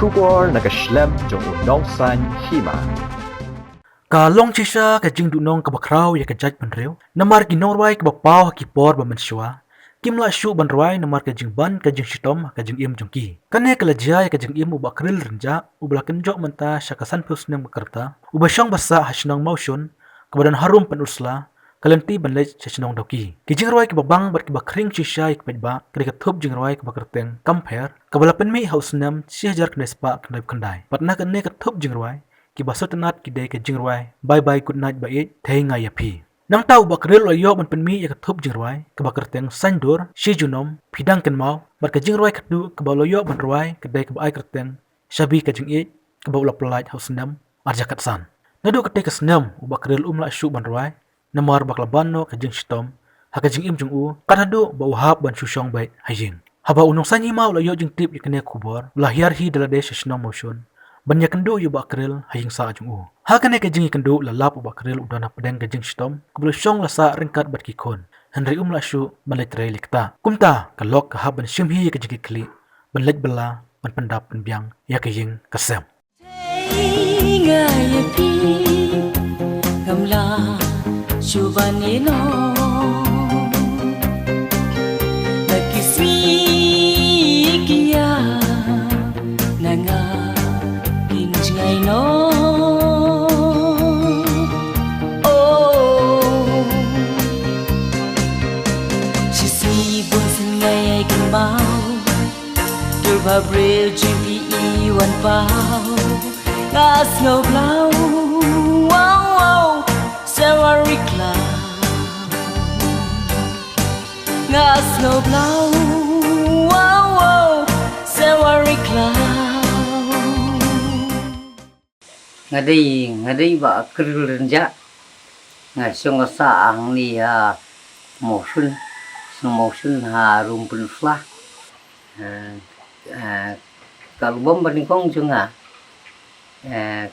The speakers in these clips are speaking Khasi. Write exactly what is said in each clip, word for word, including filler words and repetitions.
Khubor na ka shlem jong u Nongsaiñ Hima. Ka long shisha ka jingduhnong kaba khraw ïa ka jaitbynriew namar ki nongrwai kiba paw ha ki por ba mynshuwa kim lah shuh ban rwai namar ka jingban ka jingshitom ha ka jingim jong ki. Kane ka la jia ïa ka jingim u Bah Khril Rynjah uba la kynjoh mynta sha ka sanphew snem ka rta, uba shong ba sah ha shnong Mawshun, kaba don harum Pynursla, ka lynti ban leit sha shnong Dawki. Ki jingrwai kiba bang bad kiba khring shisha ïa ki paidbah ka dei ka thup jingrwai kaba kyrteng Compare, kaba la pynmih ha u snem shi hajar khyndai spah khyndaiphew khyndai. Bad na kane ka thup jingrwai, kiba sngewtynnad ki dei ka jingrwai Bye Bye Good Night Ba Ïeit, Thei Nga Ïa Phi. Nangta u Bah Khril u la ïoh ban pynmih ïa ka thup jingrwai kaba kyrteng Saiñdur, Shi Junom, Phi Dang Kynmaw, bad ka jingrwai khatduh kaba u la ïoh ban rwai ka dei kaba ai kyrteng Shabi Ka Jingïeit, kaba u la pyllait ha u snem ar hajar khatsan. Naduh katei ka snem u Bah Khril um lah shuh ban rwai namar ba ka la ban noh ka jingshitom ha ka jingim jong u, kat haduh ba u hap ban shu shong beit ha ïing. Haba u Nongsaiñ Hima u la ïoh jingtip ïa kane ka khubor, u la hiar hi da lade sha shnong Mawshun ban ïakynduh ïa u Bah Khril ha ïing sah jong u. Ha kane ka jingïakynduh la lap u Bah Khril u don hapdeng ka jingshitom kaba la shong la sah ryngkat bad ki khun, hynrei um lah shuh ban leit trei leit ktah. Kumta ka lok ka hap ban shim hi ïa ka jingkitkhlieh ban leit bylla ban pyndap pynbiang ïa ka ïing ka sem. Nga ïa phi ngam lah shuh ban ïehnoh. La ki sngi ki ïa na nga kin jngai noh. Oh, shi sngi bun sien nga ïai kynmaw. Dur ba briew jong phi i wan paw. Nga sngew blau, wow, wow, February cloud. Nga sngew blau, wow, wow, February cloud. Nga dei, nga dei Bah Khril Rynjah. Nga shong nga sah hangne ha Mawshun, shnong Mawshun ha Rum Pynursla. Eh, eh, ka album banyngkong jong nga, eh,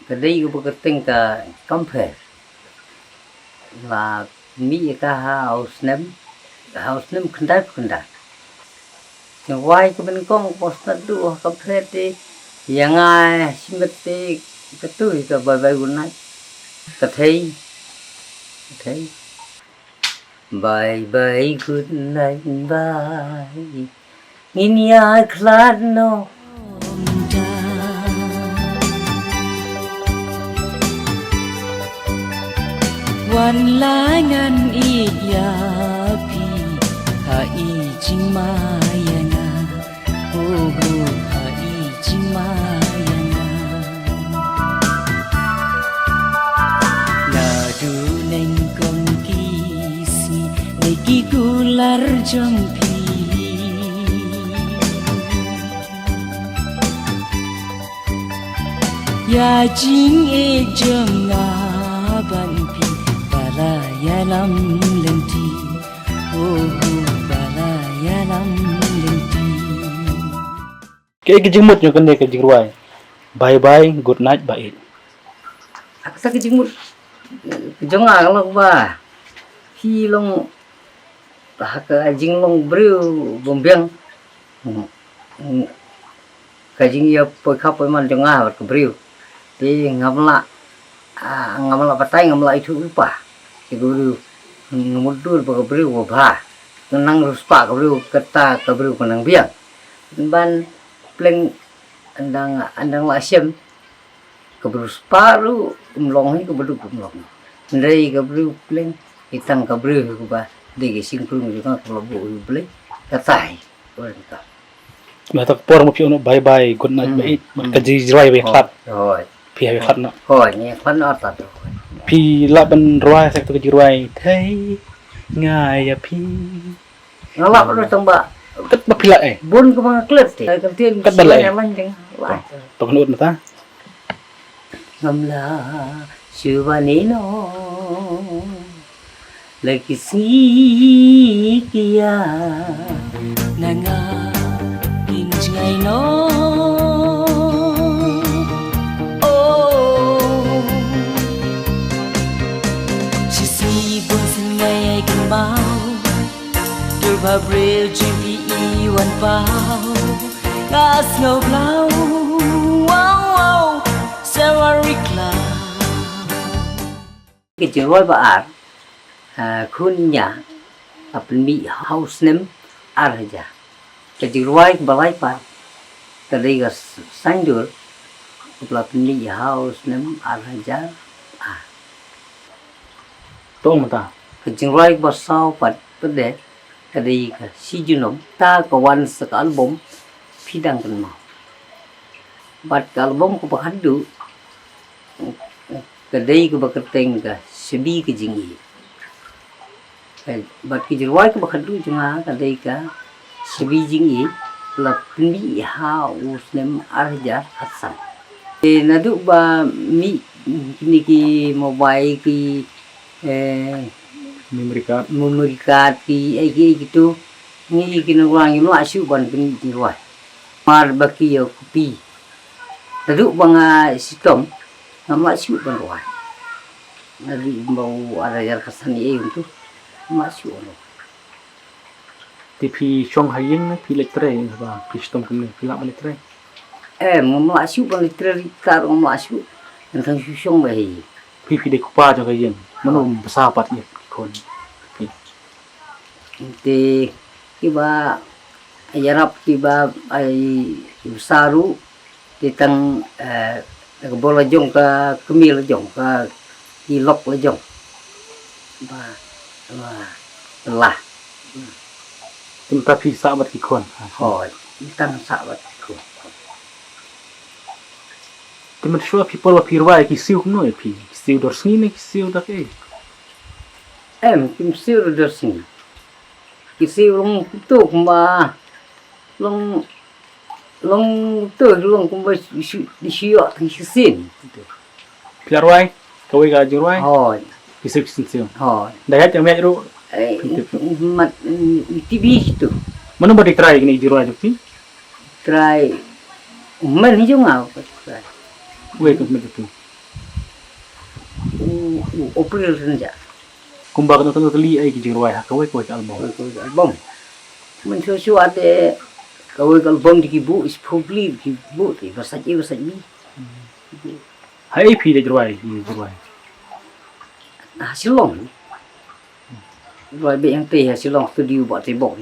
ka dei kaba kyrteng ka Compare. La mih ïa ka ha u snem, ha u snem khyndaiphew khyndai. Nga wai ka banyngkong, ka sngewthuh ha Compare te, ïa nga shimet te, katu hi ka Bye Bye Good Night. Ka Thei, ka Thei. Bye bye good night bye. Ngin ïa khlad noh. Wan la ngan ïeit ïa phi ha i jingma ïa nga. Ho ho ha i jingma ïa nga. Naduh nyngkong ki sngi ne ki kular jong phi. Ïa jingïeit jong nga bad phi ba la ïalam lynti. Oh, oh, ba la ïalam lynti. Kaei ka jingmut jong kane ka jingrwai Bye Bye Good Night Ba Ïeit? Kata ka jingmut jong nga ka long ba phi long ha ka jinglong briew bym biang. Ka jingïapoi khapoi man jong nga bad ka briew. Te ngam lah, ah, ngam lah batai, ngam lah ithuh lypa. Te ka briew nga mutdur ba ka briew ba bha. Ka nang riewspah ka briew, kata ka briew ka nang biang. Ban pleng ynda nga, ynda nga lah shem. Ka briew spah ruh ym long hi, ka briew ym long. Hynrei ka briew pleng, i tang ka briew hi kaba dei ka shynrang jong nga kaba la buh ïa U Blei. Kata hi. Wan ka. Mynta ka por ma phi ong noh bye bye, good night, hmm, ba ïeit, hmm, ka jingrwai ba ïakhlad. Hooid. Phi hap ïakhlad noh. Hooid, ngi ïakhlad noh artat. Phi lah ban rwai sa katu ka jingrwai. Thei nga ïa phi. Nga lah ruh tang ba. Katba phi lah eh. Bun kaba nga klet te. Ka ktien katba lah eh. Nga lah ding. Lah. To kynnoh mynta. Ngam lah shuh ban ïehnoh. La ki sngi ki ïa na nga kin jngai noh. Oh. Shi sngi bun sien nga ïai kynmaw. Dur ba briew jong phi i wan paw. Ka sngew blau, wow, wow, Sarah Rikla. Ka jingrwai ba ar, ah, khun ïa, ka pynmih ha u snem ar hajar. Ka jingrwai ba lai pat, ka dei ka s-, Saindur, ka la pynmih ha u snem ar hajar ar. To mynta. Ka jingrwai ba saw pat, pat de, ka dei ka Si Junom, ta ka wan sa ka album Phi Dang Kynmaw. Bad ka album kaba khadduh, ka dei kaba kyrteng ka Shabi Ka Jingïeit. Ka, bad ka jingrwai kaba khadduh jong nga ka dei ka Shabi Jingïeit, la pynmih ha u snem ar hajar khatsan. Te naduh ba mih kine ki mobile ki, eh, memory card, memory card ki, eh, ki, eh, kitu, ngi ki nongwai ngim lah shuh ban pynmih jingrwai. Mar ba ki ïa copy. Naduh ba nga shitom, ngam lah shuh ban rwai. Naduh ba u ar hajar khatsan ïa u tu, ngam lah shuh ban rwai. Te phi shong ha ïing ne phi leit trei, ba phi shitom kumne phi lah ban leit trei? Em, ngam lah shuh ban leit trei, tar ngam lah shuh. Ngan tang shu shong ba hi. Phi, phi dei kpa jong ka ïing. Mano bsa pat ïa ki khun? Phi. Te kiba ïarap kiba ai bsa ruh, te tang, eh, ka bor la jong, ka kmie la jong, ka ki lok la jong. Ba, ba, lah. Te mynta phi sah bad ki khun? Hooid, tang sah bad ki khun. Te mynshuwa phi por ba phi rwai ki siew kumno ïa phi? Ki siew dor sngi ne ki siew da kaei? Em, kim siew dor sngi. Ki siew long kumto kumba long, long to long kumba shu, shu ïoh tang shisien. Phi la rwai kawei ka jingrwai? Hooid. Phi siew shisien siew? Hooid. Da ïaid ïa miej ruh? Eh, mat, mm, T V tu. Mano ba dei trai kine jingrwai jong phi? Trai. Mynta hi jong nga trai. Wei ka mynta tu. U, u April rynja. Kumba kano kano tylli ai ki jingrwai ha kawei kawei ka album? Kawei kawei ka album. Mynshuwa shuwa te kawei ka album te ki buh shiphew tylli ki buh te ba sait A ba sait B. Ha ei phi leit rwai ki jingrwai? Ha Shillong. Rwai beit hangtei ha Shillong studio Bah Trai Bok.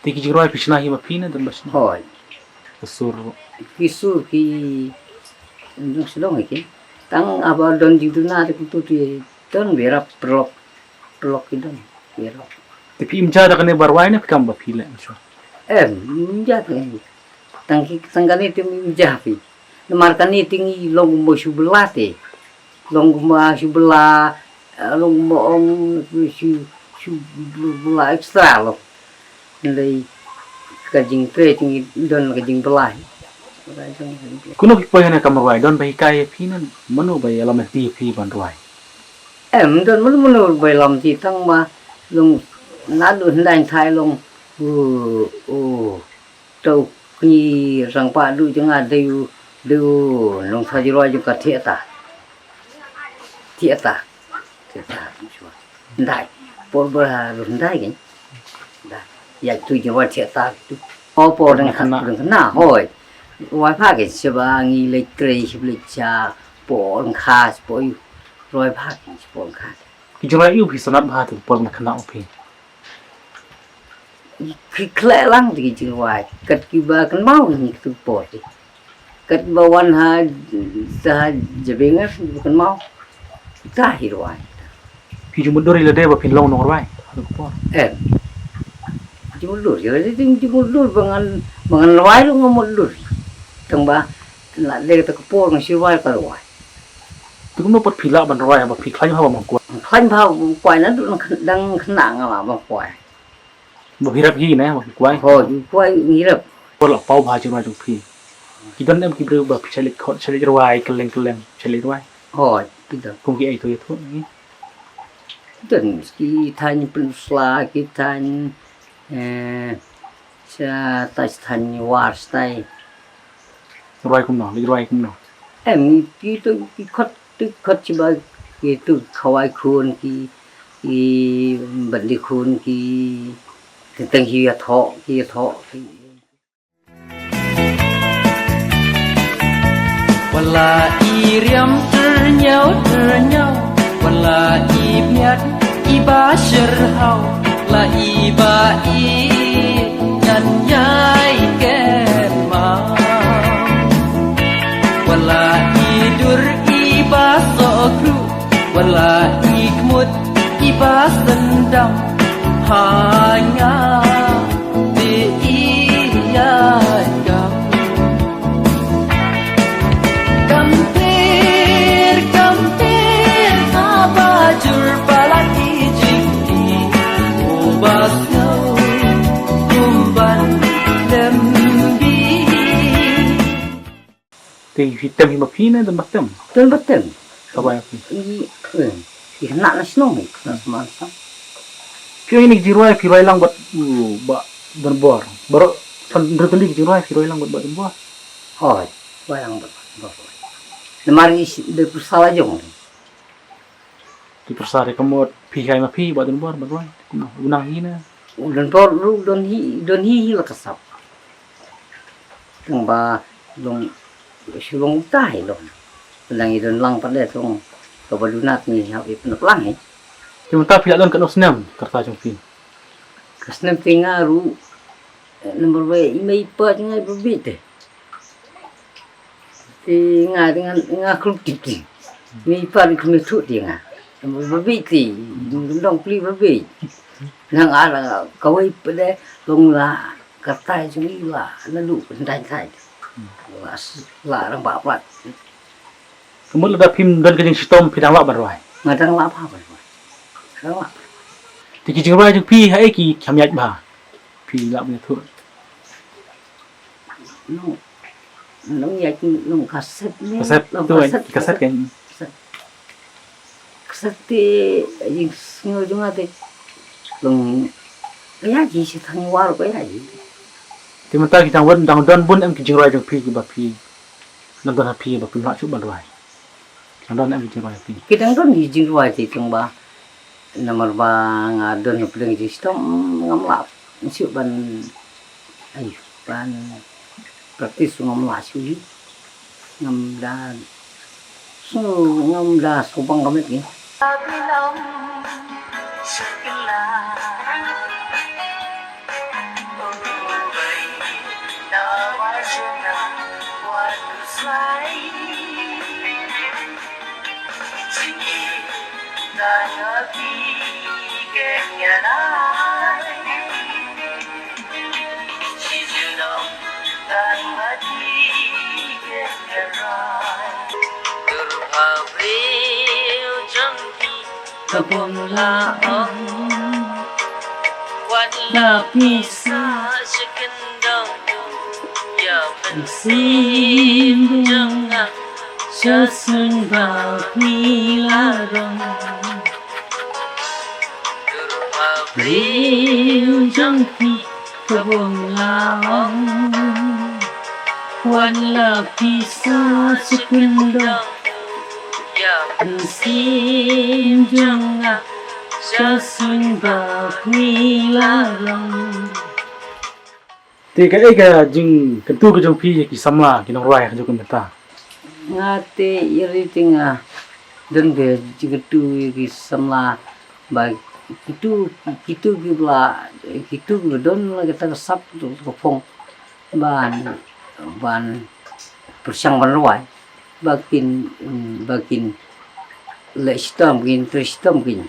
Te ki jingrwai phi shna hi ma phi ne don ba shna? Hooid. Ki sur. Ki sur ki don sdang ki. Tang haba don jingduna te kumto te don beit paralok. Paralok ki don beit. Te phi im ja da kane ba rwai ne phi kam ba phi leh mynshuwa? Em, im ja te. Tang ki, tang kane te im ja phi. Namar kane te ngi long kumba shu bylla te. Long kumba shu bylla, eh, long kumba ong shu, shu bylla extra long. Hynrei ka jingtrei te ngi don ka jingbylla hi. Kumno phi poi hane kam rwai, don ba hikai ïa phi ne mano ba ïalam lynti ïa phi ban rwai? Em, don mano mano ba ïalam lynti tang ba long naduh hyndai thai long. Oh, oh. To kñi rangbah duh jong nga dei u, dei u nongthaw jingrwai jong ka theater. Theater. Theater mynshuwa. Hyndai. Por ba ruh hyndai kein. Da. Ïa tu jingrwai theater tu. O por dang khynnah, dang khynnah, hooid. Rwai pha kein, shaba ngi leit trei, shaba leit sha por dang kha, shaba rwai pha kein, shaba dang kha. Ki jingrwai ïu phi sngewtynnat bha tu por dang khynnah phi? Ki khleh lang te ki jingrwai. Kat kiba kynmaw ngi katu por te. Kat ba wan ha, ha jabieng ngi ba kynmaw. Ta hi rwai. Phi ju mutdur ïa lade ba phin long nongrwai ha katu por? Em. Ju mutdur ïa lade, ju mutdur ba ngan, ba ngan rwai ruh nga mutdur. Tang ba La dei kata ka por nga shu rwai ka rwai. Te kumno pat phi lah ban rwai ba phi khlaiñ bha ba ma kwai? Khlaiñ bha ba ma kwai naduh dang khynnah nga lah ba ma kwai. Ba phi rep hi ne ba ma kwai? Hooid, ma kwai ngi rep. Por la paw bha jingrwai jong phi. Ki don em ki briew ba phi shait leit khot, shait leit rwai kylleng kylleng, shait leit rwai? Hooid, ki don. Kum kiei to ïathuh ngi. Don ki thaiñ Pynursla, ki thaiñ, eh, sha tai thaiñ War stai. Rwai kumno, leit rwai kumno? Em, ki to ki khot, to ki khot shi ba ki to khawai khun ki, ki bandi khun ki, teng teng hi ïathoh, ki ïathoh ki. Wala i riam tyrñiaw tyrñiaw, wala i biat i ba shyrhaw, la i ba i ngan ïai ken ma. Wala i dur i ba sohkru, wala i kmut i ba syndam, ha nga te i ïaid kam. Kam pher, kam pher, haba jur palat i jingkti, u ba sngew kum ban lem bih. Te phi tem hi ma phi ne don ba tem? Don ba tem. Ka bai phi. I, eh, i khynnah na shnong hi, khynnah sman sa. Phi ong ïa kine ki jingrwai phi rwai lang bad, uh, Bah Donbor. Baroh san hynriew tylli ki jingrwai phi rwai lang bad Bah Donbor? Hooid, rwai lang bad Bah Donbor. Namar i dei pyrsa la jong. Ki pyrsa re ka mut phi hi ma phi Bah Donbor ban rwai. Kumno, u nang hi ne? U Donbor ruh don hi, don hi hi la ka sap. Tang ba long shu long utai long. Tang i don lang pat le tang kaba duna ngi hap i pynlong hi. Te mynta phi la don katno snem ka rta jong phi? Ka snem te nga ruh, eh, namar ba i mei i pa nga i ba bit te. Te nga, te nga, nga khlem tip te. Mei i pa i khlem thuh te nga. Namar ba bit te, dong pli ba bit. Nang ala kawei pat de long la ka tai jong i la, la lu ka tai tai. La s-, la rang ba plat. Ka mut lada phim don ka jingshitom phi dang lah ban rwai? Nga dang lah bha ban rwai. Dang lah. Te ki jingrwai jong phi haei ki kham ïaid bha? Phi lah ban ïathuh? Nong, nong ïaid nong kaset ne. Kaset, nong tu kaset, kaset kan. Kaset. Kaset te jingsngew jong nga te. Long ïaid hi shi thang War ko ïaid hi. Te mynta ki dang wan dang don bun em ki jingrwai jong phi kiba phi Nang don ha phi ba phim lah shuh ban rwai. Nang don em ki jingrwai ha phi. Ki dang don ki jingrwai te tang ba namar ba nga don ha pdeng jingshitom ngam lah shuh ban, ai, ban practice ngam lah shuh hi. Ngam da shu, ngam da shu bang ka met ki. Ka bun la ong wat la pisa sha kyndong, ïa mynsiem jong nga sha suiñ ba phi la rong. Briew jong phi ka bun la ong wat la pisa sha kyndong, ïa mynsiem jong nga sha suiñ ba phi la rong. Te kaei ka jingkyntu ka jong phi ïa ki samla ki nongrwai ha kajuh ka mynta? Nga te ïa ri te nga don ka jingkyntu ïa ki samla ba kitu, kitu kiba la, kitu kiba don la kata ka sap, kata ka phong ban, ban pyrshang ban rwai. Ba kin, ba kin leh shitom, ba kin trei shitom kin.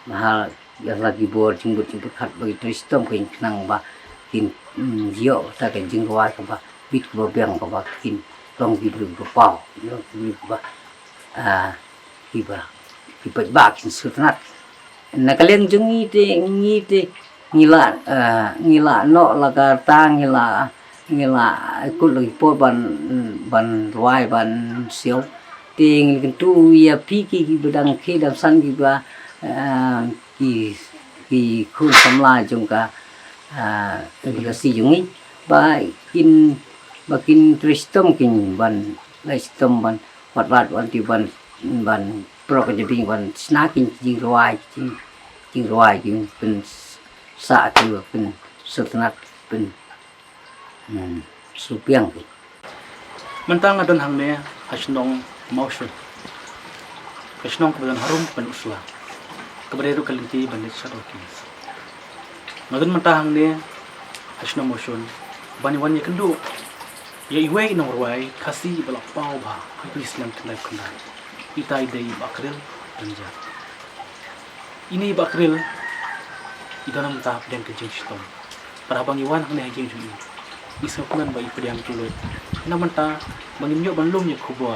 Ba ha la ki bor jingmut jingpyrkhat ba kin trei shitom kin khnang ba kin, mm, ïoh kata ka jingrwai kaba bit kaba biang kaba kin, long ki briew ba paw, long ki briew ba, ah, ki ba, ki paidbah kin sngewtynnat. Na ka liang jong ngi te, ngi te, ngi la, ah, ngi la noh la ka rta, ngi la, ngi la kut la ki por ban, ban rwai, ban siaw. Te ngi kyntu ïa phi ki, ki ba dang khie dang san ki ba, ah, ki, ki khun samla jong ka, ah, advocacy jong ngi ba kin, ba kin trei shitom kin ban, leh shitom ban, wat, wat, wan ti ban, ban prok ka jabing ban shna kin jingrwai, jing, jingrwai kin pynsah ki, pynsngewtynnat, pyn Hmm, supiang ki. Mynta nga don hangne ha shnong Mawshun. Ka shnong kaba don harum ban u sla, kaba dei ruh ka lynti ban leit sha Dawki. Nga don mynta hangne ha shnong Mawshun ban ïa wan ïakynduh ïa iwei i nongrwai Khasi ba la paw bha ha ki snem khyndai khyndai. Ita i dei i Bah Kril Rynjah. Ine i Bah Kril i don mynta hapdeng ka jingshitom. Para ba ngi wan hangne ha ïing jong i, ngi sngewkmen ba i pdiang ki lut. Na mynta ba ngin ïoh ban lum ïa khubor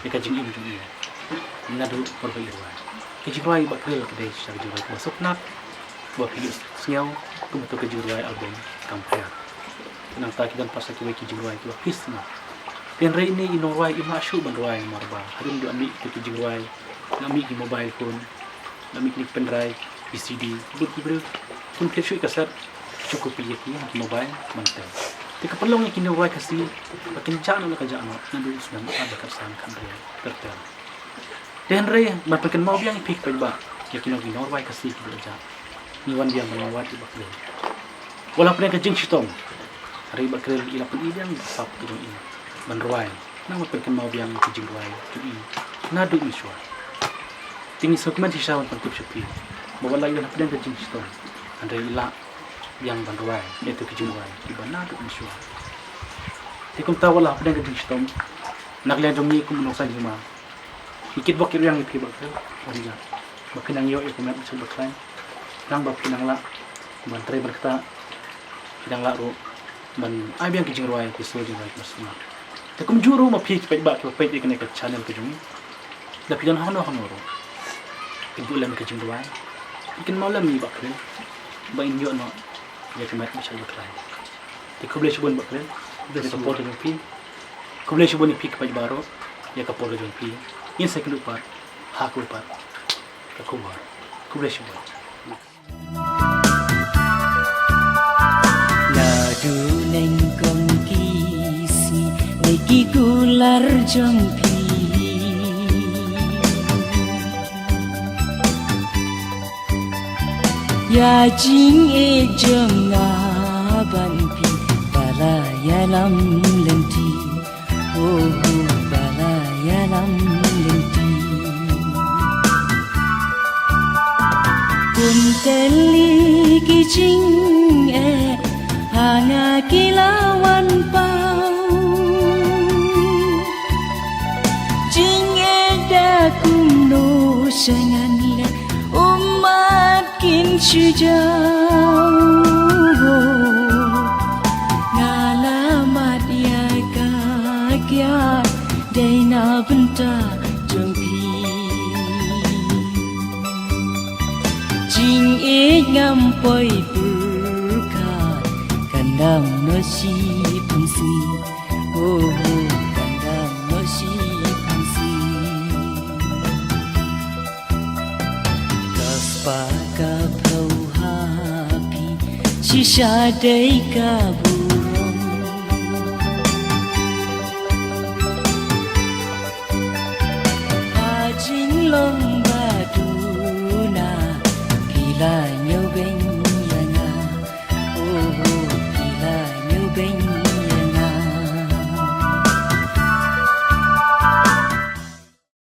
ïa ka jingim jong i naduh por ba i rwai. Ka jingrwai i Bah Kril ka dei sa ka jingrwai kaba sngewtynnat, ba phi ïohsngew kum ïa ka jingrwai album Kam Pher. Nangta ki don pat sa kiwei ki jingrwai kiba phi sngap. Hynrei ine i nongrwai im lah shuh ban rwai namar ba hadien ba la mih ïa ki jingrwai, la mih ki mobile phone, la mih ki pendrive, ki C D, bad ki briew kin thied shuh ïa ka set, shu copy ïa ki ha ki mobile ban tem. Te ka pynlong ïa ki nongrwai Khasi ba kin jah noh la ka jah noh naduh u snem ar hajar khatsan khathynriew ter ter. Te hynrei ban pynkynmaw biang ïa phi ki paidbah ïa kino ki nongrwai Khasi kiba la jah, ngi wan biang ban wan wad ïa i Bah Kril. Wat la hapdeng ka jingshitom, hynrei i Bah Kril i la pyni biang ïa ka sap ka jong i ban rwai, nang ban pynkynmaw biang ïa ki jingrwai jong i naduh mynshuwa. Te ngi sngewkmen shisha ban pyntip sha phi ba wat la i don hapdeng ka jingshitom, hynrei i lah biang ban rwai ïa kito ki jingrwai kiba naduh mynshuwa. Te kumta wat la hapdeng ka jingshitom, na ka liang jong ngi kum u nongsaiñ hima, ngi kitbok kitrwiang ïa phi Bah Kril Rynjah ba phin nang ïoh ïa ka met ba shait ba khlaiñ, nang ba phin nang lah ban trei ban ktah, phin nang lah ruh ban ai biang ki jingrwai, ki sur jingrwai kiba sngewtynnat. Te kumjuh ruh ma phi ki paidbah kiba peit ïa kane ka channel ka jong ngi, lada phi don hangno hangno ruh, phin buh lem ïa ka jingduwai, phin kynmaw lem ïa i Bah Kril ba in ïoh noh ïa ka met ba shait ba khlaiñ. Te khublei shibun Bah Kril ïa ka por ka jong phi. Khublei shibun ïa phi ki paidbah baroh ïa ka por ka jong phi. Ngin sa ïakynduh pat ha kawei pat ka khubor. Khublei shibun. Naduh nyngkong ki sngi ne ki kular jong phi. Ïa jingïeit jong nga ban phi ba la ïalam lynti. Oh, oh, ba la ïalam lynti. Kum tylli ki jingeh ha nga ki la wan paw. Jingeh da kumno sha ngan leh, ummat kin shu jaw. Nga la mad ïa ka kiad dei na bynta jong phi. Jingïeit ngam poi pyrkhat, kan dam noh shi pang sngi. Oh, oh, kan dam noh shi pang sngi. Ka spah ka phew ha phi, shisha dei ka burom. Ha jinglong